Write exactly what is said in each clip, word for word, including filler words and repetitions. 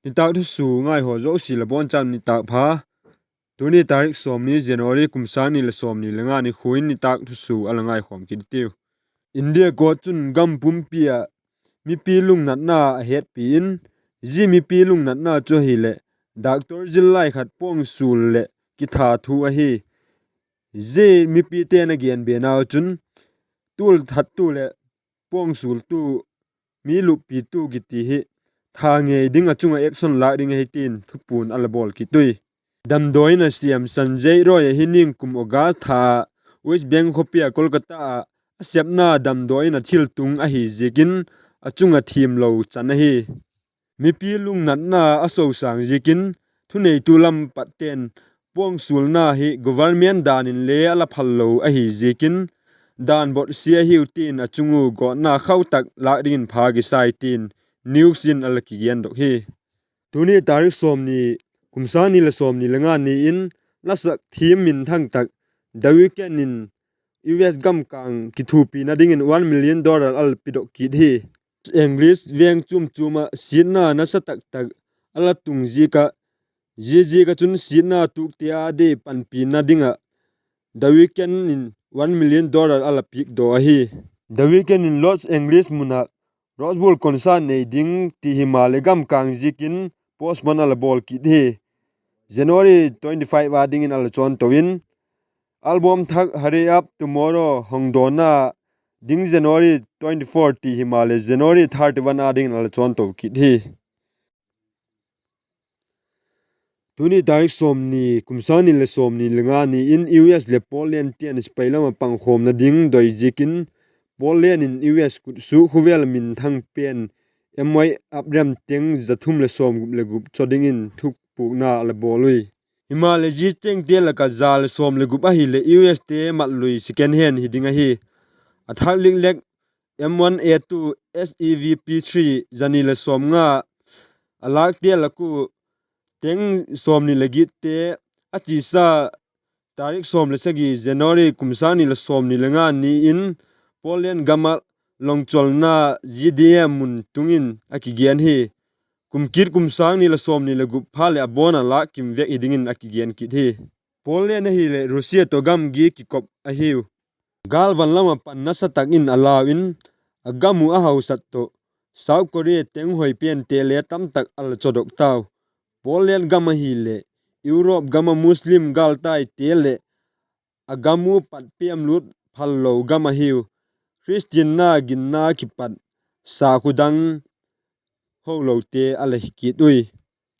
Nitâk thusua ngaihaw zosia la bawn chan nitâk pha. Tuni tarik sawmni January kum sâng ni leh sawmni le nga nikhua in nitâk thusua a la ngaikhawm kit tiu. India court chun gam pumpi ah mipi lungnatna a hetpi in, zia mipi lungnatna chu ahileh, doctor zillai khat pawngsul leh kitha thu ahi. Zia mipite'n a gen benau chun, tual thattu leh pawngsultu, mi luppitu kiti hi tha ngei ding ah chung ah action lâk ding ahi tin thupuan a la bawl kit ui. Damdawi in a siam Sanjay Roy ahi ningkum August tha ah West Bengal khawpi ah Kolkata ah a sepna damdawi in a thiltung ahi ziakin a chung ah thiamlo chan ahi. Mipi lungnatna a sosâng ziakin thuneitu lam patte'n pawngsulna hi government dan in le a la phallo ahi ziakin dan botsia hiu tin a chung ua gawtna khautak lâk dingin pha kisai tin news in a la kigendok hi. Tuni tarik sawmni, kum sâng ni leh sawmni le nga ni in lasak thiam minthang tak The Weeknd in U S gam kâng kithuapina dingin one million dollar a la pedok kit hi. English veng chuam chuam ah siatna nasa tak tak a la tung ziak ah, zia ziak ah chun siatna tuakte â di panpina ding ah The Weeknd in one million dollar a la piakdaw ahi. The Weeknd in Los Angeles mun ah Rose Bowl concert nei ding ti himaleh gam kâng ziakin postpone a la bawl kit hi. January twenty five a dingin a la chawn to in, album thak Hurry Up Tomorrow hongdawna ding January twenty four ti himaleh January thirty one a dingin a la chawn to kit hi. Tuni tarik sawmni, kum sâng ni leh sawmni le nga ni in U S leh Poland te'n sipai lam ah pangkhawmna ding doi ziakin Poland in U S kutsuak khawvel minthang pen M Y Abrams tank za thum leh sawmgup leh gup chaw dingin thupukna a la bawl ui. Himaleh zia tankte lak ah za leh sawm leh gup ahileh U S te matlui second hand hi ding ahi. A thak liklek M one A two S E V P three za ni leh sawmnga a lâkte lak ua tank sawmni leh giatte a chiasa tarik sawm leh sagi January kum sâng ni leh sawmni le nga ni in Poland gam ah longchawlna G D A mun tung in a kigen hi. Kum kit kum sâng ni leh sawmni leh gup pha leh a bawn ah lâk kim vek hi dingin a kigen kit hi. Poland ahileh Russia tawh gamgi kikop ahiu. Gâl van lam ah pan nasa tak in a lau in, a gam uh a hausat tawh South Korea tank hoi pente le tamtak a la chawdok tau. Poland gam ahileh Europe gam ah Muslim gâltaite leh a gam uh pat piam lût phallo gam ahiu. Khristianna ginna kipat sakhu dang holote a la hi kit ui.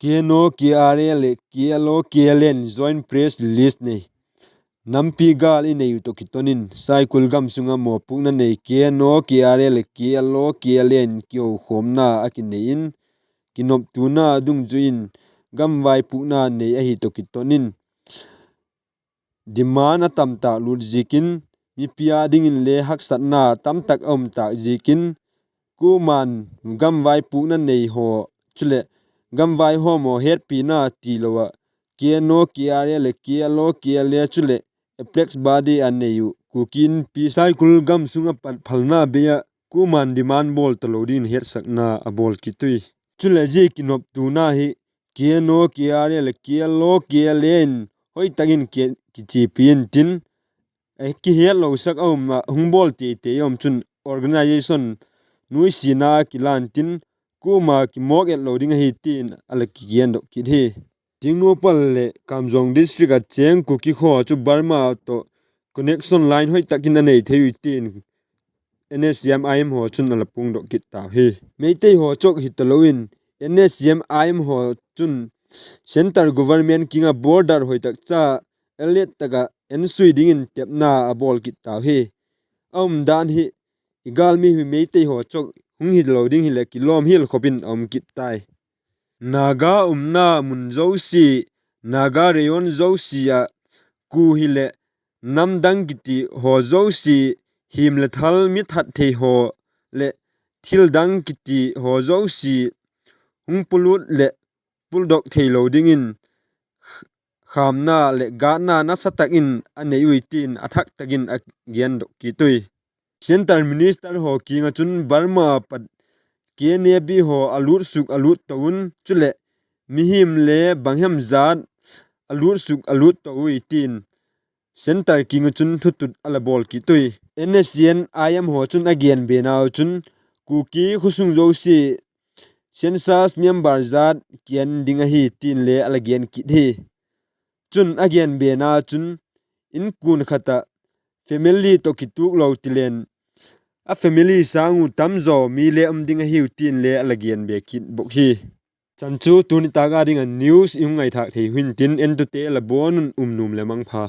K N O, K R A leh K L O, K L A in joint press release nei. Nampi gâl i nei uh tawh kiton in Saikul gam sung ah mawpuakna nei K N O, K R A leh K L O, K L A in kihokhawmna a kinei in, kinoptuna dungzui in gam vaipuakna nei ahi tawh kiton in demand a tam tâk lût ziakin, mipi â dingin le haksatna tamtak a um tâk ziakin, kuama'n gam vaipuakna nei haw chuleh gam vaihawm haw hetpina tilo ah K N O, K R A leh K L O, K L A chuleh Apex Battalion a nei uh Kuki Inpi Saikul gam sung ah pat phalna bei ah kuama'n demand bawl talo dingin hetsakna a bawl kit ui. Chuleh zia kinoptuna hi K N O, K R A leh K L O, K L A in hoi tak in kichiapi intin, kihetlosak a um ah hung bawl teitei a um chun organisation nuisina a kilan tin, kuama kimawk et lo ding ahi tin a la kigendok kit hi. Tengnoupal leh Kamjong district ah chêng Kuki khaw chu Burma tawh connection line hoi tak in a nei thei ui tin N S C N-IM haw chun a la puangdok kit tau hi. Meitei haw chawk hitalo in N S C N-IM haw chun centre government kiang ah border hoi tak cha ellet tak ah ensui dingin tepna a bawl kit tau hi. A umdan hi i gâlmi hi Meitei haw chawk hung hilo ding hileh kilawm hial khop in a um kit tai. Naga umna mun zosia, Naga rayon zosia ah, ku hileh namdang kiti haw zosia, him le thal mi that thei haw leh thildang kiti haw zosia hung pulut leh puldok theilo dingin khâmna leh gâtna nasa tak in a nei ui tin a thak tak in a gendok kit ui. Centre Minister haw kiang ah chun Burma pat K N A B haw a lût suk a lût to un, chuleh mihing le bang hem zat a lut suk a lut to ui tin, centre kiang ah chun thutut a la bawl kit ui. N S C N I M haw chun a genbena uh chun, Kuki khawsung zosia census member zat kiang ding ahi tin le a la gen kit hi. Chun a genbena chun, inkuan khat ah family tawh kituak lo ti leng, a family sâng uh tam zaw mi le um ding ahiu tin le a la genbe kit bawk hi. Chan chu tuni tâk a ding ah news i hung ngaithâk thei hintin, entute la bawn un um nuam leh mangpha.